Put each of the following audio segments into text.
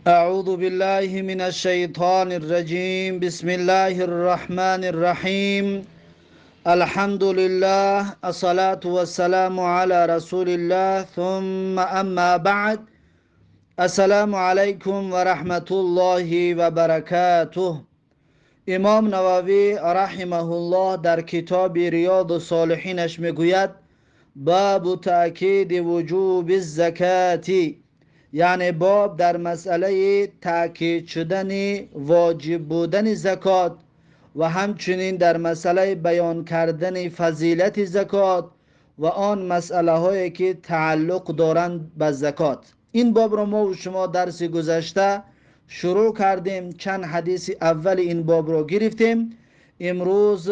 أعوذ بالله من الشيطان الرجيم. بسم الله الرحمن الرحيم. الحمد لله، الصلاة والسلام على رسول الله، ثم أما بعد. السلام عليكم ورحمة الله وبركاته. امام نووی رحمه الله در کتاب ریاض الصالحینش میگوید: باب تأکید وجوب الزکات، یعنی باب در مسئله تأکید شدن واجب بودن زکات و همچنین در مسئله بیان کردن فضیلت زکات و آن مسئله هایی که تعلق دارند به زکات. این باب را ما و شما درس گذشته شروع کردیم، چند حدیث اول این باب را گرفتیم. امروز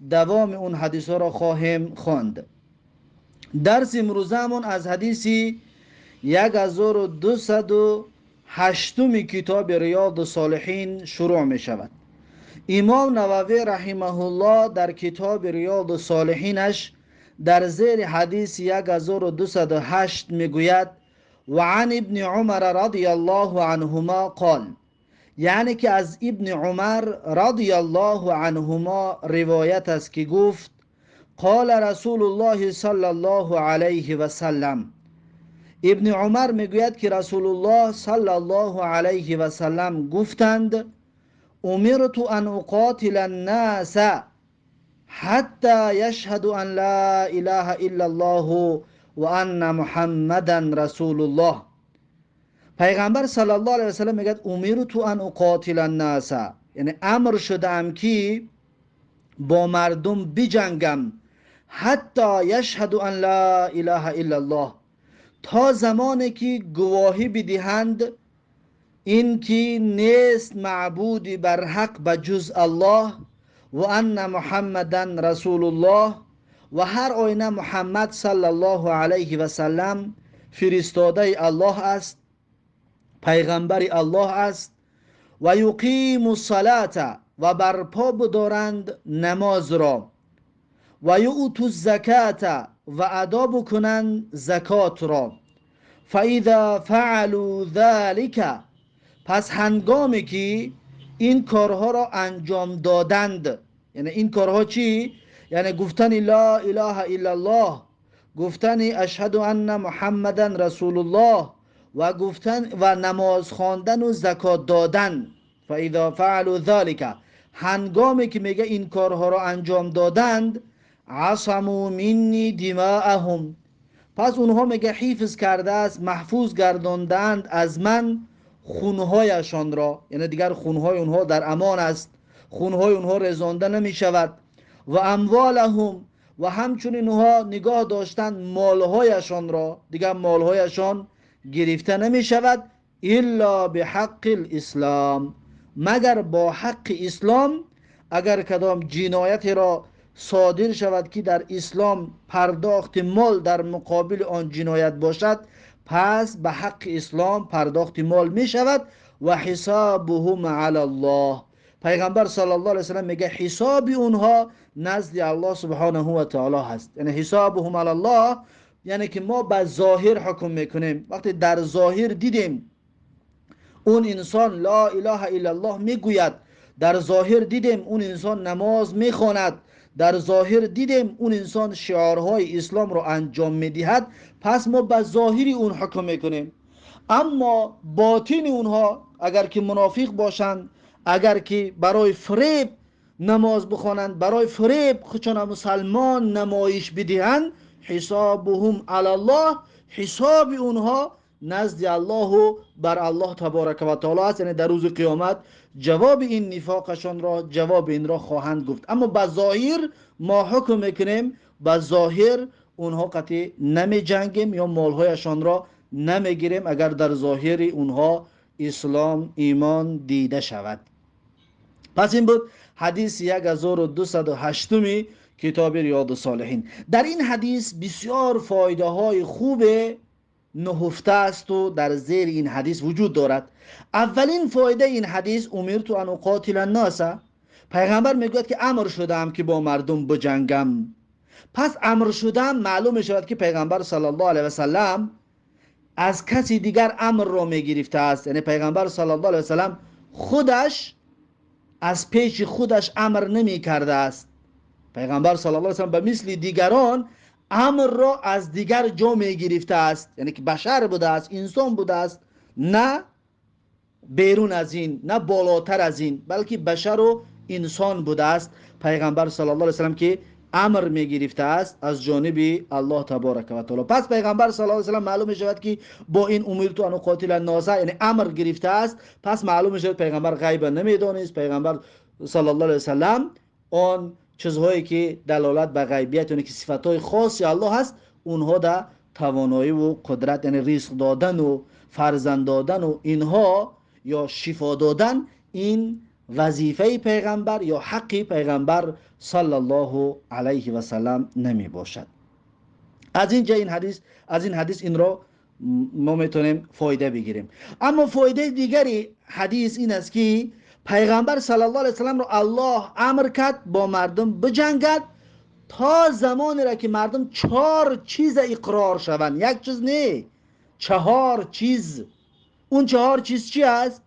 دوام اون حدیث ها را خواهیم خواند. درس امروزمون از حدیث 1208 کتاب ریاض الصالحین شروع می شود. امام نووی رحمه الله در کتاب ریاض الصالحینش در زیر حدیث 1208 می گوید: و عن ابن عمر رضی الله عنهما قال، یعنی که از ابن عمر رضی الله عنهما روایت است که گفت: قال رسول الله صلی الله علیه و سلم. ابن عمر میگوید که رسول الله صلی الله علیه و سلم گفتند: امرت ان اقاتل الناس حتى يشهدوا ان لا اله الا الله و ان محمدا رسول الله. پیغمبر صلی الله علیه و سلم میگه: امرت ان اقاتل الناس، یعنی امر شدم که با مردم بجنگم، حتی یشهدوا ان لا اله الا الله، تا زمانی که گواهی بدهند اینکه نیست معبودی بر حق به جز الله، و ان محمدا رسول الله، و هر آینه محمد صلی الله علیه و سلم فرستاده الله است، پیغمبر الله است، و یقیم الصلاة، و برپا بدارند نماز را، و یؤتوا الزکات، و ادا بکنند زکات را. فاذا فعلوا ذلك، پس هنگامی که این کارها را انجام دادند، یعنی این کارها چی؟ یعنی گفتن لا اله الا الله، گفتن اشهد ان محمدا رسول الله، و گفتن و نماز خواندن و زکات دادن. فاذا فعلوا ذلك، هنگامی که میگه این کارها را انجام دادند، عصموا منی دماءهم، پس اونها میگه حفظ کرده است، محفوظ گرداندند از من خونهایشان را، یعنی دیگر خونهای اونها در امان است، خونهای اونها رزانده نمی شود، و اموالهم، و همچنین اونها نگاه داشتند مالهایشان را، دیگر مالهایشان گرفته نمی شود، الا بحق الاسلام، مگر با حق اسلام. اگر کدام جنایت را صادر شود که در اسلام پرداخت مال در مقابل آن جنایت باشد، پس به حق اسلام پرداخت مال می شود. و حسابهم علی الله، پیغمبر صلی الله علیه وسلم میگه حساب اونها نزد الله سبحانه و تعالی هست. یعنی حسابهم علی الله، یعنی که ما به ظاهر حکم میکنیم. وقتی در ظاهر دیدیم اون انسان لا اله الا الله میگوید، در ظاهر دیدیم اون انسان نماز میخواند، در ظاهر دیدیم اون انسان شعارهای اسلام رو انجام میدهد، پس ما به ظاهری اون حکم میکنیم. اما باطن اونها اگر که منافق باشند، اگر که برای فریب نماز بخوانند، برای فریب خودشان مسلمان نمایش بدهند، حسابهم علی الله، حساب اونها نزد الله و بر الله تبارک و تعالی است. یعنی در روز قیامت جواب این نفاقشان را، جواب این را خواهند گفت. اما به ظاهر ما حکم میکنیم، به ظاهر اونها قطعی نمی جنگیم یا مالهایشان را نمیگیریم اگر در ظاهر اونها اسلام ایمان دیده شود. پس این بود حدیث 1208 کتاب ریاض الصالحین. در این حدیث بسیار فایده های خوب نهفته است و در زیر این حدیث وجود دارد. اولین فایده این حدیث: امرت ان اقاتل الناس، پیغمبر میگوید که امر شدم که با مردم بجنگم. پس امر شدم معلوم می شود که پیغمبر صلی الله علیه و سلم از کسی دیگر امر را می گرفته است. یعنی پیغمبر صلی الله علیه و سلم خودش از پیش خودش امر نمی کرده است. پیغمبر صلی الله علیه و سلم به مثل دیگران امر را از دیگر جا می گرفته است، یعنی که بشر بوده است، انسان بوده است، نه بیرون از این، نه بالاتر از این، بلکه بشر و انسان بوده است پیغمبر صلی الله علیه و سلم که امر می گرفته است از جانب الله تبارک و تعالی. پس پیغمبر صلی الله علیه و سلم معلوم می شود که با این امرت ان اقاتل الناس، یعنی امر گرفته است، پس معلوم می شود پیغمبر غیب نمیدانست. پیغمبر صلی الله علیه و سلم آن چیزهایی که دلالت به غیبیت، یعنی که صفتهای خاص الله هست، اونها در توانایی و قدرت، یعنی رزق دادن و فرزند دادن و اینها یا شفا دادن، این وظیفه پیغمبر یا حق پیغمبر صلی الله علیه و سلم نمی باشد. از اینجا این حدیث، از این حدیث این را ما میتونیم فایده بگیریم. اما فایده دیگری حدیث این است که پیغمبر صلی الله علیه و سلم را الله امر کرد با مردم بجنگد تا زمانی را که مردم 4 چیز اقرار شوند. یک چیز نه، 4 چیز. اون 4 چیز چی است؟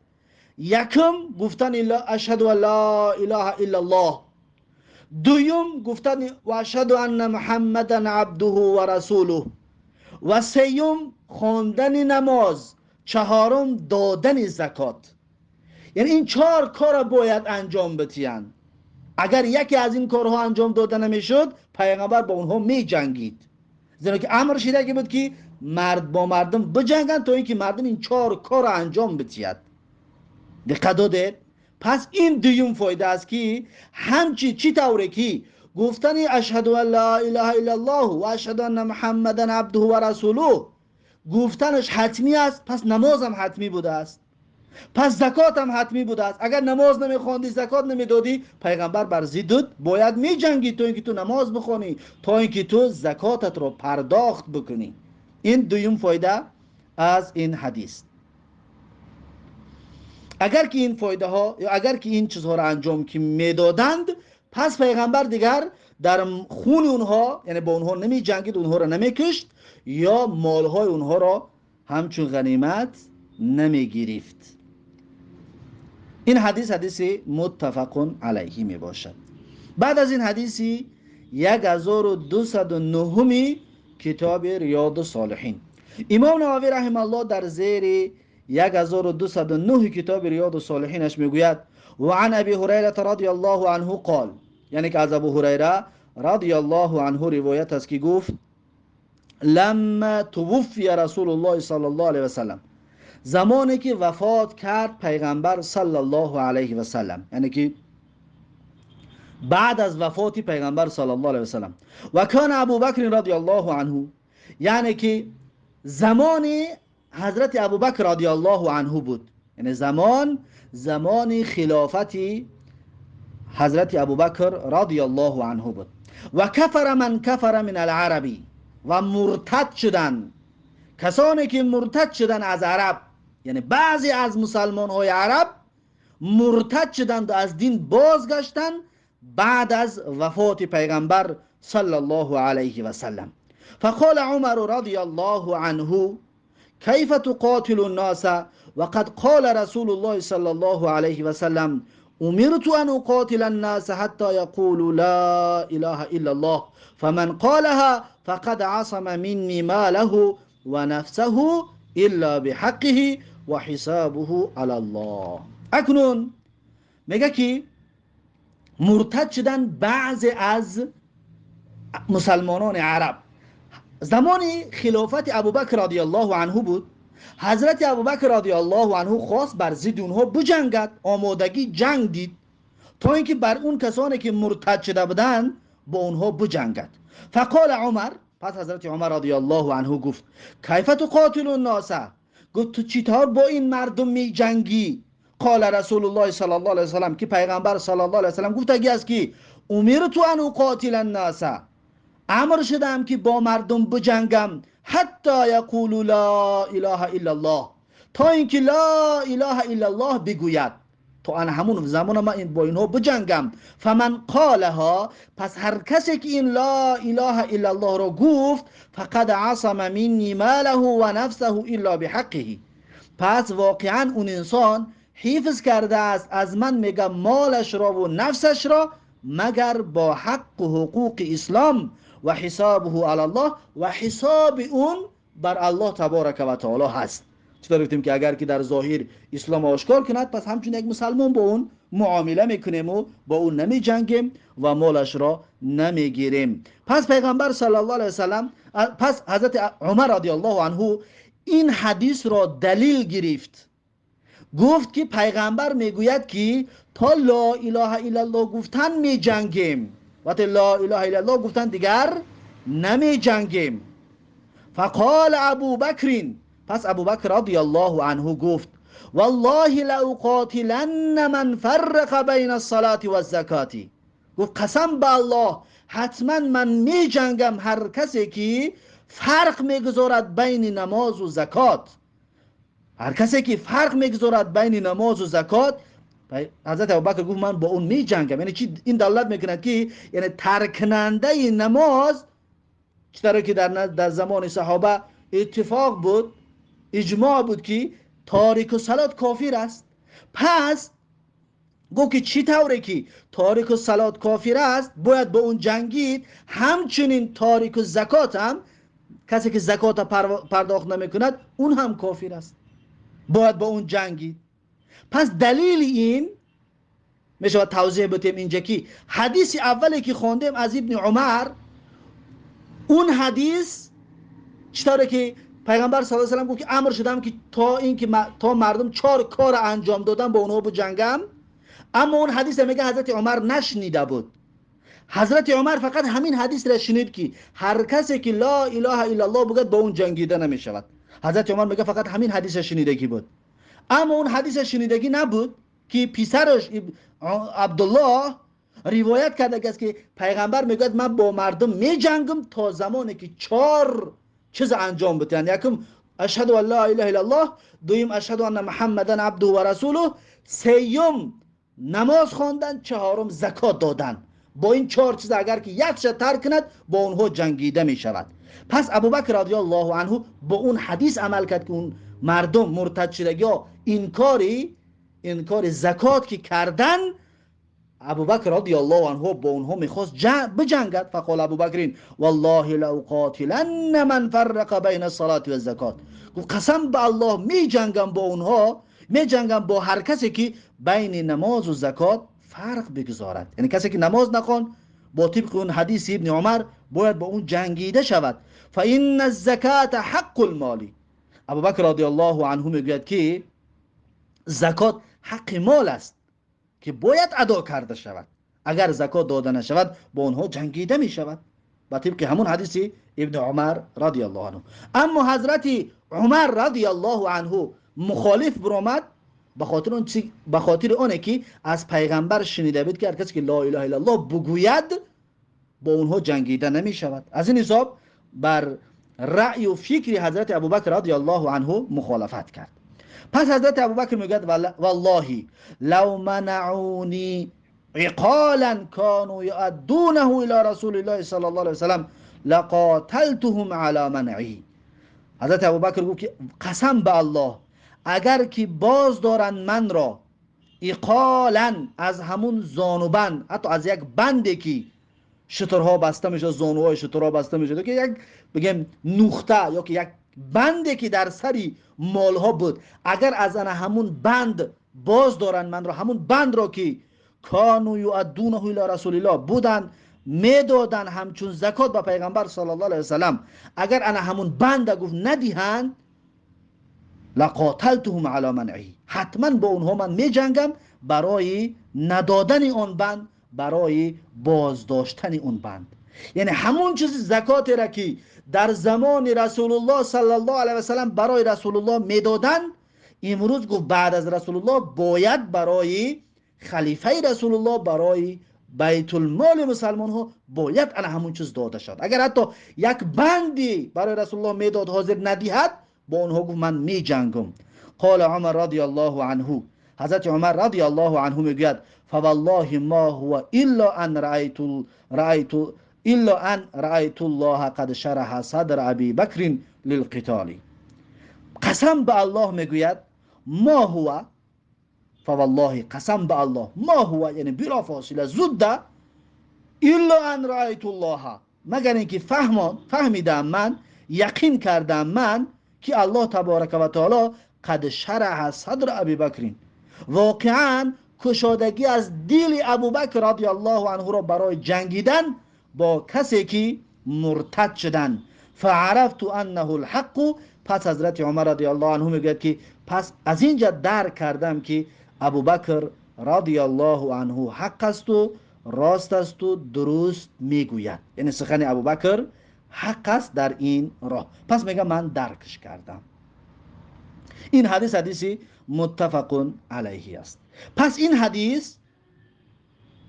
یکم گفتن اشهد ان لا اله الا الله، دوم گفتن و اشهد ان محمدا عبده و رسوله، و سوم خواندن نماز، چهارم دادن زکات. یعنی این 4 کار باید انجام بدهند. اگر یکی از این کارها انجام داده نمیشد، پیغمبر با اونها می جنگید، زیرا که امر شده بود که مرد با مردم بجنگند تا اینکه مردم این 4 کار انجام بدهند. دقت دادید؟ پس این دوم فایده است که همچی چی طوری که گفتن اشهد ان لا اله الا الله و اشهد ان محمدا عبده و رسوله گفتنش حتمی است، پس نماز هم حتمی بوده است، پس زکات هم حتمی بوده است. اگر نماز نمیخواندی، زکات نمیدادی، پیغمبر بر ضدت باید میجنگی تا اینکه تو نماز بخوانی، تا اینکه تو زکاتت رو پرداخت بکنی. این دوم فایده از این حدیث. اگر که این فایده ها یا اگر که این چیزها را انجام که میدادند، پس پیغمبر دیگر در خون اونها، یعنی با اونها نمی جنگید، اونها را نمی کشت یا مالهای اونها را همچون غنیمت نمی گرفت. این حدیث حدیث متفق علیه می باشد. بعد از این حدیثی 1209 کتاب ریاض الصالحین، امام نووی رحمه الله در زیر 1209 کتاب ریاض الصالحینش میگوید و عن ابی هریره رضی الله عنه قال، یعنی که از ابو هریره رضی الله عنه روایت است که گفت لما توفی رسول الله صلی الله علیه و سلم، زمانی که وفات کرد پیغمبر صلی الله علیه و سلم، یعنی که بعد از وفات پیغمبر صلی الله علیه و سلم، و کان ابوبکر رضی الله عنه، یعنی که زمان حضرت ابوبکر رضی الله عنه بود، یعنی زمان خلافت حضرت ابوبکر رضی الله عنه بود. و کفر من کفر من العربی، و مرتد شدن کسانی که مرتد شدن از عرب، یعنی بعضی از مسلمان های عرب مرتد شدند و از دین بازگشتند بعد از وفات پیغمبر صلی الله علیه و سلم. فقال عمر رضی الله عنه كيف تقاتل الناس وقد قال رسول الله صلى الله عليه وسلم أمرت أن أقاتل الناس حتى يقولوا لا إله إلا الله فمن قالها فقد عصم مني ماله ونفسه إلا بحقه وحسابه على الله. اکنون میگه که مرتد شدن بعض از مسلمانان عرب زمان خلافت ابوبکر رضی الله عنه بود. حضرت ابوبکر رضی الله عنه خواست بر ضد اونها بجنگد، آمادگی جنگ دید تا اینکه بر اون کسانی که مرتد شده بودند با اونها بجنگد. فقال عمر، پس حضرت عمر رضی الله عنه گفت کیف تقاتل الناس، گفت تو چطور با این مردم می جنگی؟ قال رسول الله صلی الله علیه و سلم، که پیغمبر صلی الله علیه و سلم گفت است که امرت ان اقاتل الناس، امر شدم که با مردم بجنگم حتی یقولوا لا اله الا الله، تا اینکه لا اله الا الله بگوید، То ана ҳамун замона ман бо инҳо биҷангам. فمن قالها, пас ҳар касе ки ин لا إله إلا الله ро гуфт, فقد عصم مني ماله ونفسه إلا بحقه, пас воқеан он инсон ҳифз кардааст аз ман, мега, молашро ву нафсашро, магар бо ҳаққу ҳуқуқи ислом. وحسابه على الله, ва ҳисоби он бар Аллоҳ تبارك وتعالى ҳаст. Читор гуфтем, ки агар ки дар зоҳир ислом ошкор кунад, пас ҳамчун як мусалмон бо он муомила мекунему, бо ӯ намеҷангем ва молашро намегирем. Пас пайғамбар صلى الله عليه وسلم, пас ҳазрати Умар رضي الله عنه ин ҳадисро далил гирифт, гуфт, ки пайғамбар мегӯяд, ки то لا إله إلا الله гуфтан меҷангем, вақте لا إله إلا الله гуфтан, дигар намеҷангем. فقال أبو بكر, пас Абубакр رضي الله عنه гуфт: والله لأقاتلن من فرق بين الصلاة والزكاة. Гуфт: қасам ба Аллоҳ, ҳатман ман меҷангам ҳар касе ки фарқ мегузорад байни намозу закот, ҳар касе ки фарқ мегузорад байни намозу закот. Ҳазрати Абубакр гуфт: ман бо он меҷангам. Яъне чи ин далолат мекунад, ки яъне таркунандаи намоз, чӣ таре ки дар замони саҳоба иттифоқ буд, иҷмоъ буд, ки تارك الصلاة кофир аст. Пас гуфт, ки чӣ тавре ки تارك الصلاة кофир аст, бояд бо он ҷангид, ҳамчунин تارك الزكاة ҳам, касе ки закота пардохт намекунад, он ҳам кофир аст, бояд бо он ҷангид. Пас далили ин мешавад, тавзеҳ битем инҷа, ки ҳадиси аввале ки хондем аз Ибни Умар, он ҳадис чӣ тавре ки пайғамбар صلى الله وسلم гуфт, ки амр шудам, ки то ин ки то мардум чор кора анҷом додан, бо онҳо биҷангам. Аммо он ҳадиса, мега, ҳазрати Умар нашнида буд. Ҳазрати Умар фақат ҳамин ҳадисра шунид, ки ҳар касе ки لا إله إلا الله бигӯяд, бо он ҷангида намешавад. Ҳазрати Умар мега, фақат ҳамин ҳадиса шунидагӣ буд, аммо он ҳадиса шунидагӣ набуд, ки писараш Абдуллоҳ ривоят кардагиаст, ки пайғамбар мегӯяд: ман бо мардум меҷангам то замоне ки чор чиз анҷом бидиҳанд: якум, أشهد أن لا إله إلا الله, дуюм, أشهد أن محمدا عبده ورسوله, сеюм, намоз хондан, чаҳорум, закот додан. Бо ин чор чиз агар ки якша тарк кунад, бо онҳо ҷангида мешавад. Пас Абубакр رضي الله عنه бо он ҳадис амал кард, ки он мардум муртадшудагиҳо инкори закот ки кардан, Абубакр رضي الله عنه бо онҳо мехост биҷангад. فقال أبو بكر والله لأقاتلن من فرق بين الصلاة والزكاة. Гуфт: қасам ба Аллоҳ, меҷангам бо онҳо, меҷангам бо ҳар касе ки байни намозу закот фарқ бигузорад. Яъне касе ки намоз нахонд, бо тибқи он ҳадиси Ибни Умар бояд бо он ҷангида шавад. فإن الزكاة حق المال. Абубакр رضي الله عنه мегӯяд, ки закот ҳаққи мол аст, ки бояд адо карда шавад. Агар закот дода нашавад, бо онҳо ҷангида мешавад, ба тибқи ҳамун ҳадиси Ибни Умар رضي الله عنه. Аммо ҳазрати Умар رضي الله عنه мухолиф биромад, ба хотири оне ки аз пайғамбар шунида буд, ки ҳар касе ки لا إله إلا الله бугӯяд, бо онҳо ҷангида намешавад. Аз ин ҳисоб бар раъю фикри ҳазрати Абубакр رضي الله عنه мухолафат кард. Пас ҳазрати Абубакр мегӯяд: والله لو منعوني عقالا كانوا يؤدونه إلى رسول الله صلى الله عليه وسلم لقاتلتهم على منعه. Ҳазрати Абубакр гуфт, ки қасам ба Аллоҳ, агар ки боз доранд манро عقالا, аз ҳамун зонубанд, ҳатто аз як банде ки шутурҳо баста мешуд, зонуҳои шутурҳо баста мешуд, ки як бигем нухта ё ки як банде ки дар сари молҳо буд, агар аз ана ҳамун банд боз доранд манро, ҳамун бандро ки كانوا يؤدونه إلى رسول الله буданд, медоданд ҳамчун закот ба пайғамбар صلى الله عليه وسلم, агар ана ҳамун банда, гуфт, надиҳанд, لقاتلتهم على منعه, ҳатман бо онҳо ман меҷангам барои надодани он банд, барои боздоштани он банд. Яъне ҳамун чизи закотера ки дар замони Расулуллоҳ صلى الله عليه وسلم барои Расулуллоҳ медоданд, имрӯз, гуфт, баъд аз Расулуллоҳ бояд барои халифаи Расулуллоҳ, барои байтулмоли мусалмонҳо бояд ана ҳамун чиз дода шавад. Агар ҳатто як банди барои Расулуллоҳ медод, ҳозир надиҳад, бо онҳо, гуфт, ман меҷангум. قال عمر رضي الله عنه, ҳазрати Умар радия Аллоҳу анҳу мегӯяд: فوالله ما هو الا ان رأيت الا ان رأيت الله قد شرح صدر ابي بكر للقتال. قسم به الله мегӯяд: ما هو، فوالله، قسم به الله، ما هو، یعنی بلا فاصله، زود، الا ان رأيت الله، مگر اینکه فهمیدم من، یقین کردم من که الله تبارک و تعالی قد شرح صدر ابی بکر، واقعا کشادگی از دل ابوبکر رضی الله عنه را برای جنگیدن با کسی که مرتد شدن. فعرفت انه الحق. پس حضرت عمر رضی الله عنه میگوید که پس از اینجا درک کردم که ابوبکر رضی الله عنه حق است و راست است و درست میگوید، یعنی سخن ابوبکر حق است در این راه. پس میگه من درکش کردم. این حدیث حدیثی متفق علیه است. پس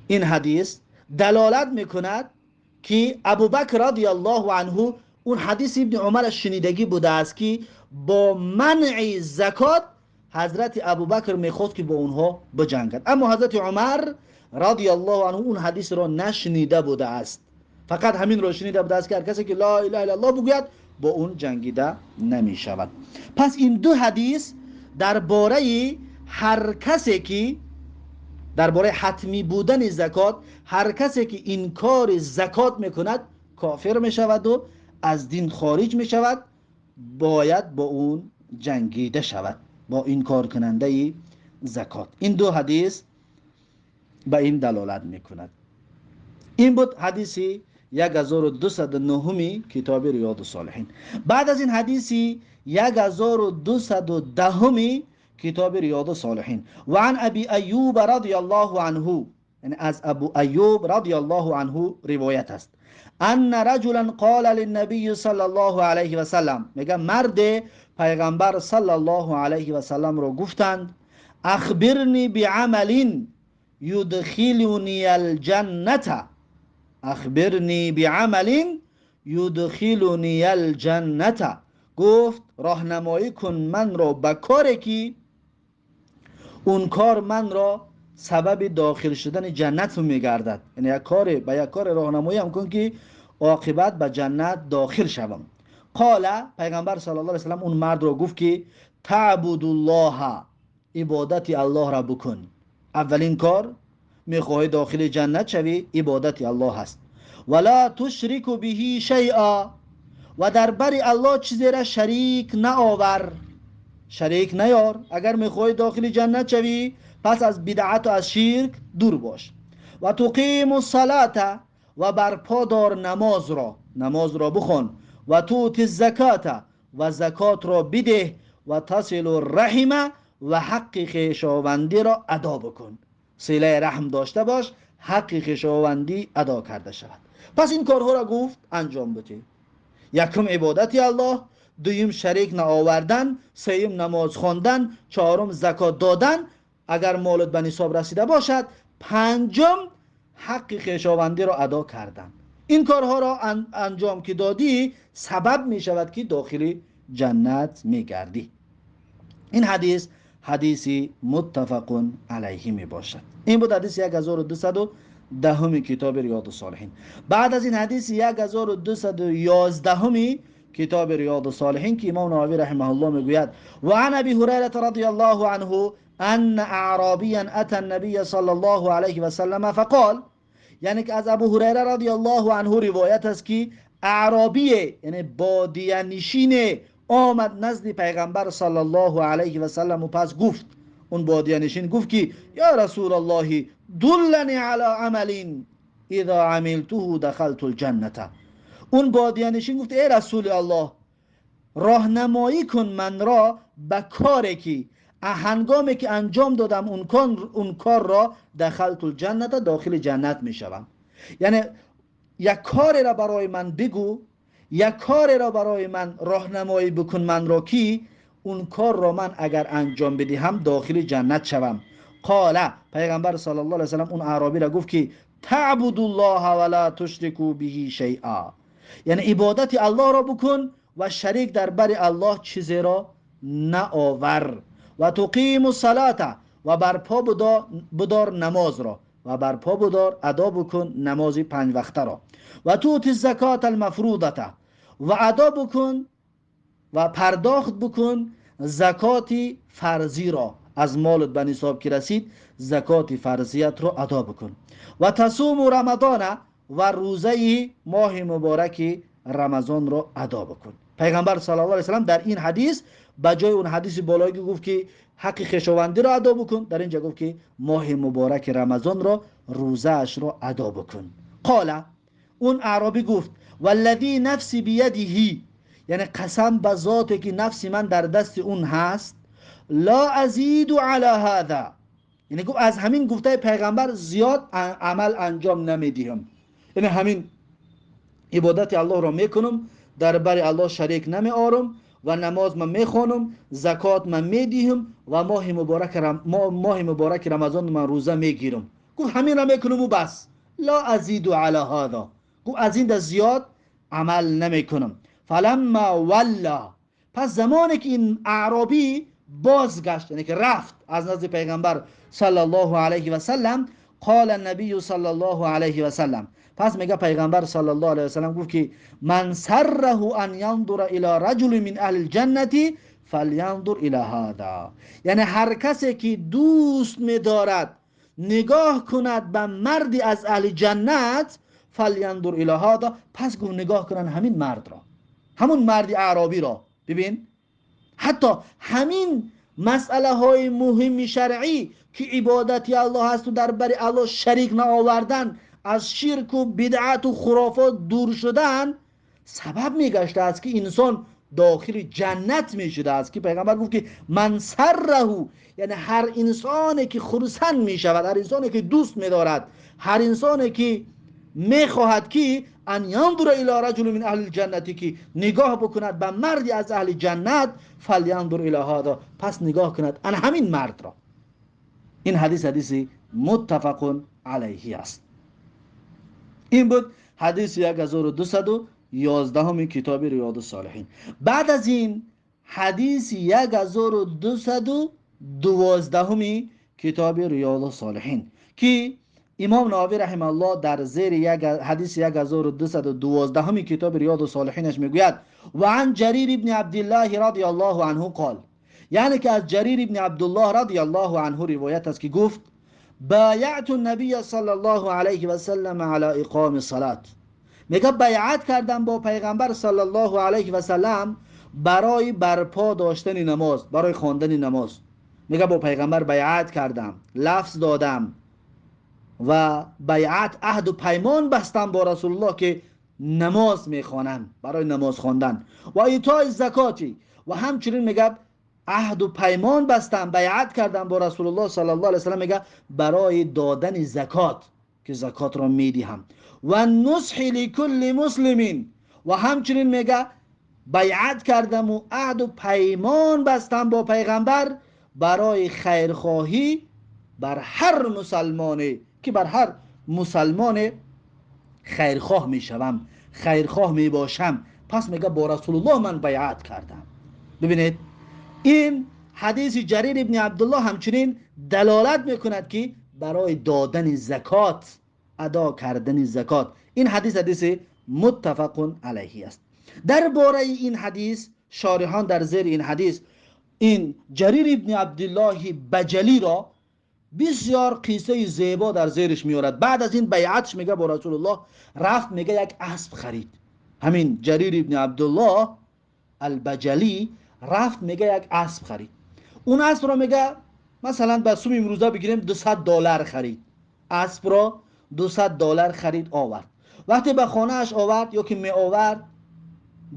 این حدیث دلالت میکند که ابوبکر رضی الله عنه اون حدیث ابن عمر شنیدگی بوده است که با منع زکات حضرت ابوبکر میخواست که با اونها بجنگد، اما حضرت عمر رضی الله عنه اون حدیث را نشنیده بوده است. فقط همین را شنیده بوده است که هر کسی که لا اله الا الله بگوید، با اون جنگیده نمی شود. پس این دو حدیث درباره هر کسی که درباره حتمی بودن زکات، هر کسی که انکار زکات میکند کافر میشود و از دین خارج میشود، باید با اون جنگیده شود، با انکار کننده زکات. این دو حدیث به این دلالت میکند. این بود حدیثی 1209 کتاب ریاض الصالحین. بعد از این حدیثی 1210 کتاب ریاض الصالحین: و عن ابی ایوب رضی الله عنه، یعنی از ابو ایوب رضی الله عنه روایت است، ان رجلا قال للنبی صلی الله علیه و سلم، میگه مرد پیغمبر صلی الله علیه و سلم رو گفتند: اخبرنی بعمل یدخلنی الجنة، اخبرنی بعمل یدخلنی الجنة. گفت راهنمایی کن من را به کاری که اون کار من را سبب داخل شدن جنت میگردد، یعنی یک کار به یک کار راهنمایی هم کن که عاقبت به جنت داخل شوم. قال، پیغمبر صلی الله علیه وسلم اون مرد را گفت که تعبد الله، عبادت الله را بکن. اولین کار، میخواهی داخل جنت شوی، عبادت الله هست. ولا تشرک به شیئا، و در بر الله چیزی را شریک نآور، شریک نیار. اگر میخواهی داخل جنت شوی، پس از بدعت و از شرک دور باش. و تقیم الصلاة، و برپا دار نماز را، نماز را بخوان. و تؤتی الزکات، و زکات را بده. و تصل الرحم، و حق خویشاوندی را ادا بکن. صله رحم داشته باش، حق خویشاوندی ادا کرده شود. پس این کارها را گفت انجام بده: یکم عبادت الله، دویم شریک نآوردن، سوم نماز خواندن، چهارم زکات دادن اگر مالت به نصاب رسیده باشد، پنجم حق خویشاوندی را ادا کردن. این کارها را انجام که دادی، سبب می شود که داخل جنت می گردی. این حدیث حدیثی متفق علیه می باشد. این بود حدیث 1210 کتاب ریاض الصالحین. بعد از این حدیث 1211 کتاب ریاض الصالحین که امام نووی رحمه الله میگوید: و عن ابی هریره رضی الله عنه ان اعرابیا اتى النبي صلى الله عليه وسلم فقال، یعنی که از ابو هریره رضی الله عنه روایت است که اعرابی، یعنی بادیه نشین، آمد نزد پیغمبر صلی الله علیه و سلم و پس گفت، اون بادیه نشین گفت که یا رسول الله دلنی علی عمل اذا عملته دخلت الجنة. اون بادیه نشین گفت ای رسول الله، راهنمایی کن من را به کاری که هنگامی که انجام دادم اون کار را، دخلت الجنة، داخل جنت می شوم. یعنی یک کاری را برای من بگو، یک کاری را برای من راهنمایی بکن من را که اون کار را من اگر انجام بدهم داخل جنت شوم. قال، پیغمبر صلی الله علیه وسلم اون اعرابی را گفت که تعبد الله ولا تشرکوا به شیئا، یعنی عبادت الله را بکن و شریک در بر الله چیزی را نآور. و تقیم الصلاة، و برپا بدار نماز را و برپا بدار، ادا بکن نماز 5 وقته را، و تؤتی الزکات المفروضه و ادا بکن و پرداخت بکن زکات فرضی را، از مالت به نصاب که رسید زکات فرضیت را ادا بکن، و تصوم رمضان و روزه ماه مبارک رمضان را ادا بکن. پیغمبر صلی الله علیه و سلم در این حدیث به جای اون حدیث بالایی که گفت که حق خویشاوندی را ادا بکن، در اینجا گفت که ماه مبارک رمضان را روزه اش را ادا بکن. قال، اون اعرابی گفت والذی نفسی بیده، یعنی قسم به ذاتی که نفس من در دست اون هست، لا ازید علی هذا، یعنی گفت از همین گفته پیغمبر زیاد عمل انجام نمیدهم، یعنی همین عبادت الله را میکنم، در بر الله شریک نمی آرم و نماز من میخوانم، زکات من میدهم و ماه مبارک رمضان من روزه میگیرم. گفت همین را میکنم و بس، لا ازید علی هذا، گفت از این زیاد عمل نمیکنم. فلما ولا، پس زمانی که این اعرابی بازگشت، یعنی که رفت از نزد پیغمبر صلی الله علیه و سلم، قال النبی صلی الله علیه و سلم، پس میگه پیغمبر صلی الله علیه و سلم گفت که من سره ان ینظر الی رجل من اهل الجنه فلینظر الی هذا، یعنی هر کسی که دوست می‌دارد نگاه کند به مردی از اهل جنت، فلینظر الی هذا، پس گفت نگاه کنن همین مرد را، همون مرد اعرابی را. ببین حتی همین مسئله های مهم شرعی که عبادت الله هست و در بر الله شریک نآوردن، از شرک و بدعت و خرافات دور شدن، سبب میگشته است که انسان داخل جنت میشده است. که پیغمبر گفت که من سره، یعنی هر انسانی که خرسند میشود، هر انسانی که دوست میدارد، هر انسانی که میخواهد که ان ینظر الی رجل من اهل الجنه، که نگاه بکند به مردی از اهل جنت، فلینظر الی هذا، پس نگاه کند ان همین مرد را. این حدیث حدیث متفق علیه است. این بود حدیث 1211 کتاب ریاض الصالحین. بعد از این حدیث 1212 کتاب ریاض الصالحین که امام نووی رحمه الله در زیر حدیث 1212 کتاب ریاض الصالحینش میگوید و عن جریر ابن عبدالله رضی الله عنه قال، یعنی که از جریر ابن عبدالله رضی الله عنه روایت است که گفت بایعت النبی صلی الله علیه و سلم علی اقام الصلاة، میگه بیعت کردم با پیغمبر صلی الله علیه و سلم برای برپا داشتن نماز، برای خواندن نماز. میگه با پیغمبر بیعت کردم، لفظ دادم و بیعت عهد و پیمان بستم با رسول الله که نماز میخوانم، برای نماز خواندن، و ایتای زکاتی، و همچنین میگه عهد و پیمان بستم، بیعت کردم با رسول الله صلی الله علیه و سلم، میگه برای دادن زکات که زکات را میدهم، و نصح لکل مسلمین، و همچنین میگه بیعت کردم و عهد و پیمان بستم با پیغمبر برای خیرخواهی بر هر مسلمانی، که بر هر مسلمان خیرخواه میشوم، خیرخواه میباشم. پس میگه با رسول الله من بیعت کردم. ببینید این حدیث جریر ابن عبدالله همچنین دلالت میکند که برای دادن زکات، ادا کردن زکات. این حدیث حدیث متفق علیه است. درباره این حدیث شارحان در زیر این حدیث این جریر ابن عبدالله بجلی را بسیار قصه زیبا در زیرش میارد. بعد از این بیعتش میگه با رسول الله رفت، میگه یک اسب خرید. همین جریر ابن عبدالله البجلی رفت میگه یک اسب خرید. اون اسب را میگه مثلا به سوم امروزه بگیریم $200 خرید. اسب را $200 خرید آورد. وقتی به خانه اش آورد یا که می آورد،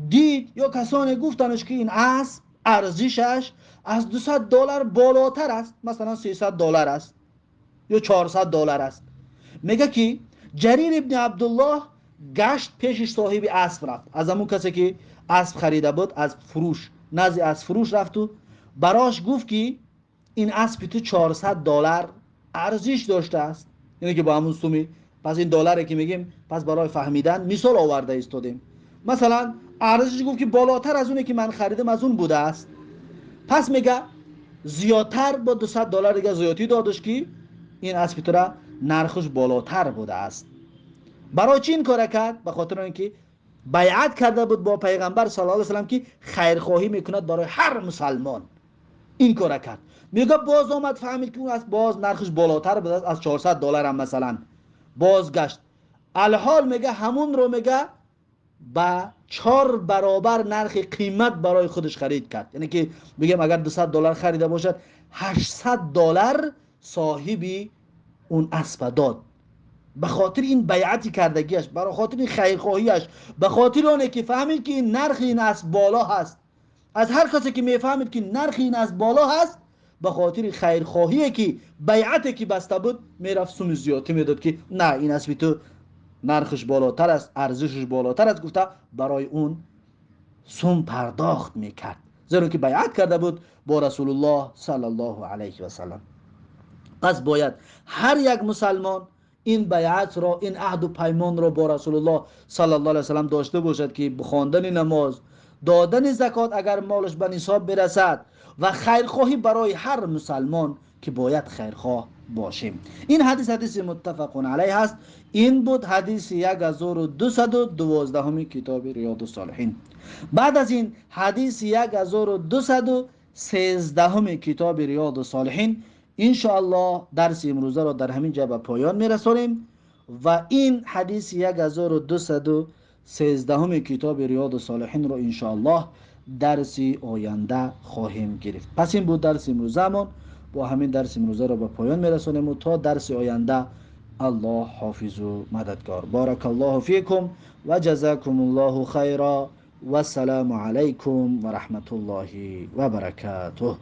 دید یا کسانی گفتنش که این اسب ارزشش از $200 بالاتر است، مثلا $300 است یا $400 است. میگه که جریر ابن عبدالله گشت پیشش صاحب اسب رفت، از همون کسی که اسب خریده بود، از فروش، نزد از فروش رفت و براش گفت که این اسب تو $400 ارزش داشته است، یعنی که با همون سومی، پس این دلاری که میگیم پس برای فهمیدن مثال آورده ایستادیم، مثلا ارزشش گفت که بالاتر از اونه که من خریدم از اون بوده است. پس میگه زیادتر با $200 دیگه زیادی دادش که این اسب تو را نرخش بالاتر بوده است. برای چی این کار کرد؟ به خاطر اینکه بیعت کرده بود با پیغمبر صلی الله علیه و سلم که خیرخواهی میکند برای هر مسلمان. این کار کرد. میگه باز آمد فهمید که اون اسب باز نرخش بالاتر بوده است از $400 هم مثلا. بازگشت. الحال میگه همون رو میگه با 4 برابر نرخ قیمت برای خودش خرید کرد. یعنی که میگم اگر $200 خریده باشد، $800 صاحبی اون اسب داد. به خاطر این بیعتی کردگیش، برای خاطر این خیرخواهیش، به خاطر اونه که فهمید که این نرخ این اسب بالا هست. از هر کسی که میفهمید که نرخ این اسب بالا هست، به خاطر خیرخواهی که بیعتی که بسته بود، میرفت سوم زیادی میداد که نه این اسب تو نرخش بالاتر است، ارزشش بالاتر است، گفته برای اون سوم پرداخت میکرد، زیرا که بیعت کرده بود با رسول الله صلی الله علیه و سلم. پس باید هر یک مسلمان این بیعت را، این عهد و پیمان را با رسول الله صلی الله علیه و سلم داشته باشد که بخواندن نماز، دادن زکات اگر مالش به نصاب برسد و خیرخواهی برای هر مسلمان که باید خیرخواه باشیم. این حدیث حدیث متفق علیه است. این بود حدیث 1212 کتاب ریاض الصالحین. بعد از این حدیث 1213 کتاب ریاض الصالحین ان شاء الله درس امروزه را در همین جا به پایان میرسانیم و این حدیث 1213 کتاب ریاض الصالحین را ان شاء الله درس آینده خواهیم گرفت. پس این بود درس امروزمون. با همین درس امروزه را به پایان میرسانیم و تا درس آینده الله حافظ و مددگار. بارک الله فیکم و جزاکم الله خیرا و السلام علیکم و رحمت الله و برکاته.